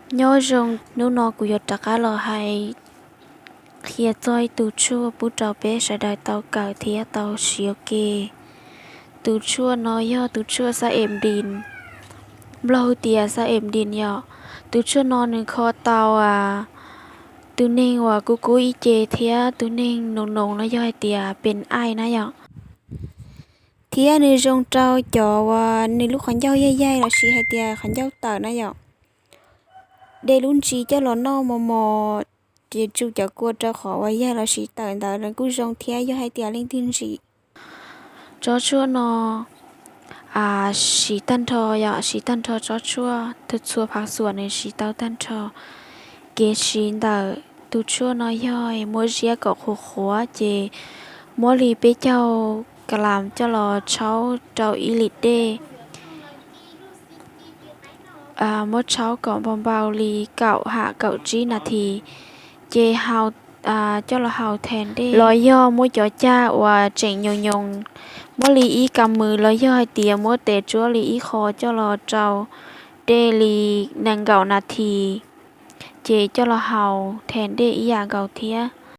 Nyob zoo, hnub no kuv yuav rov qab los hais qhia txog ib tug tshuaj pub rau peb sawv daws tau kawm thiab tau siv ua ke. Tus tshuaj no yog tus tshuaj xab em din, Nplog hu tias xab em din yom. Tus tshuaj no nws kho tau tus neeg uas kub kub ib ce thiab tus neeg noos noos no yog hais tias pes aim na yom. Thiab nws zoo rau cov uas nws lub qhov ncauj yaig yaig lossis hais tias qhov ncauj tawm na yom. De lub ntsis coj los noj mos mos, ces tsu cov kua rau qhov uas yaig lossis tawm ntawd nws kuj zoo thiab yog hais tias leej twg ntsim. Tsob tshuaj no siv tag nrho yom, siv tag nrho tsob tshuaj, txhua phav xuam nws siv tau tag nrho. Kev siv ntawm tus tshuaj no yog muab ziab kom qhuav qhuav ces muab li peb caug kas las coj los tshaub rau ib lis dej. Muab tshaub kom npau npau li kaum ham kaum tsib nas this, ces coj los haus thas dej. Los yog muab cov cag uas tseem nyoos nyoos, muab li ib kas mws los yog hais tias muab tes tsuab li ib qho coj los rau dej li nees nkaum nas this, ces coj los haus thas dej ib yam nkaus thiab.